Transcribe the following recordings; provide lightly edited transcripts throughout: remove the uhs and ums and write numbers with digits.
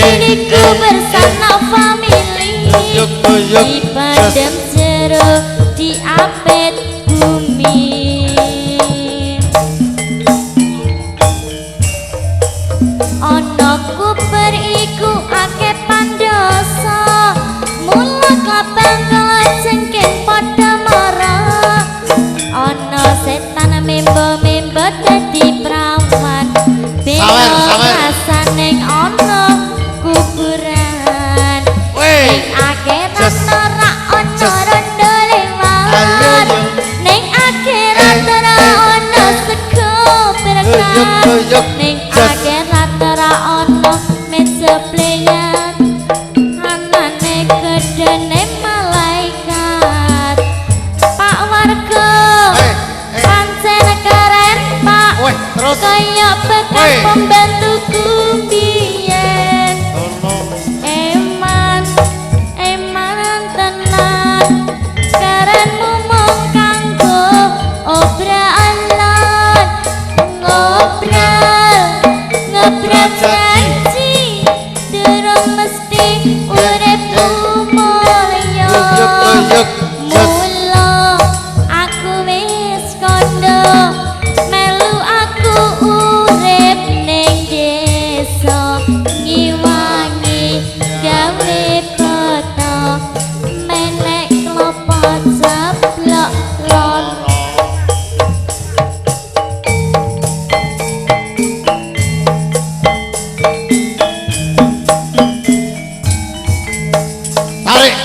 Iku bersama family di padang jero di apet bumi. Ono kuper iku akeh pandosa, mula klabang kalajengking padha mara. Ono setan membo-membo dadi prawan, beno rasane ono kuburan. Ning akhirat ora ono rondo lewat, ning akhirat ora ono sego berkat, ning akhirat ora ono meja pleyan, anane gedene malaikat. Pak warga pancen keren Pak, kaya bekas pembantuku biyen. Eman eman tenan, kerenmu mung kanggo obrolan, ngobrol ngobrol janji durung mesti uripmu mulya. Mula aku wis kandha melu aku urip ning desa, ngiwangi gawe boto menek klopo jeblok loro. Tarik.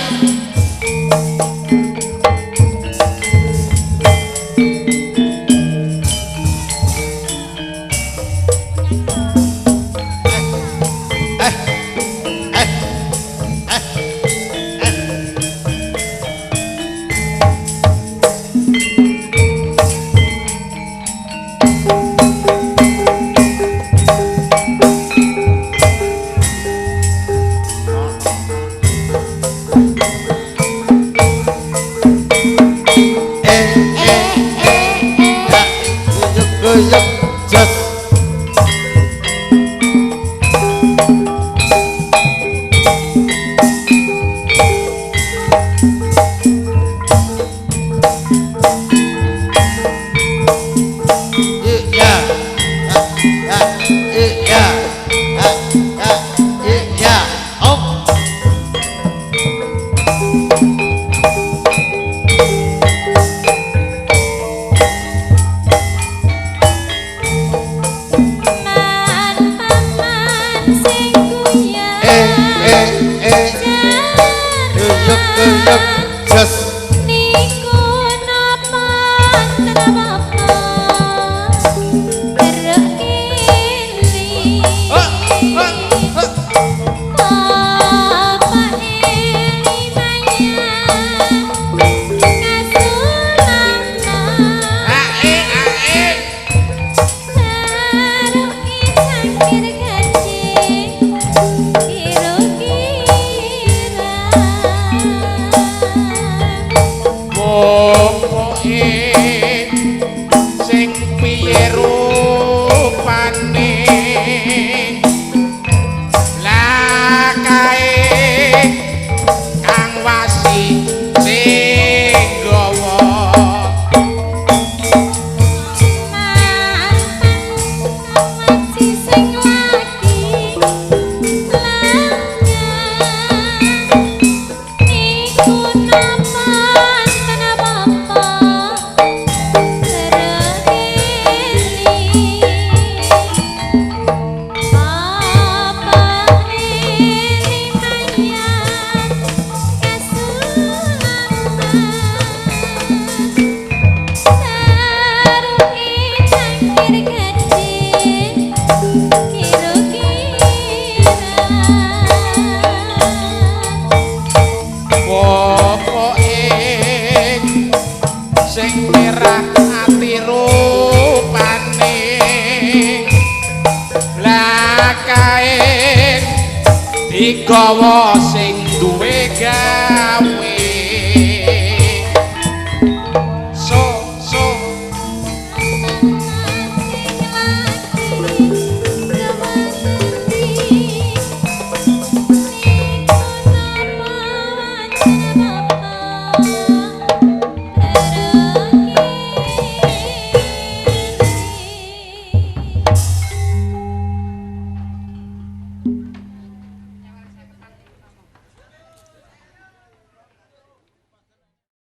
Digawa sing duwe gawe.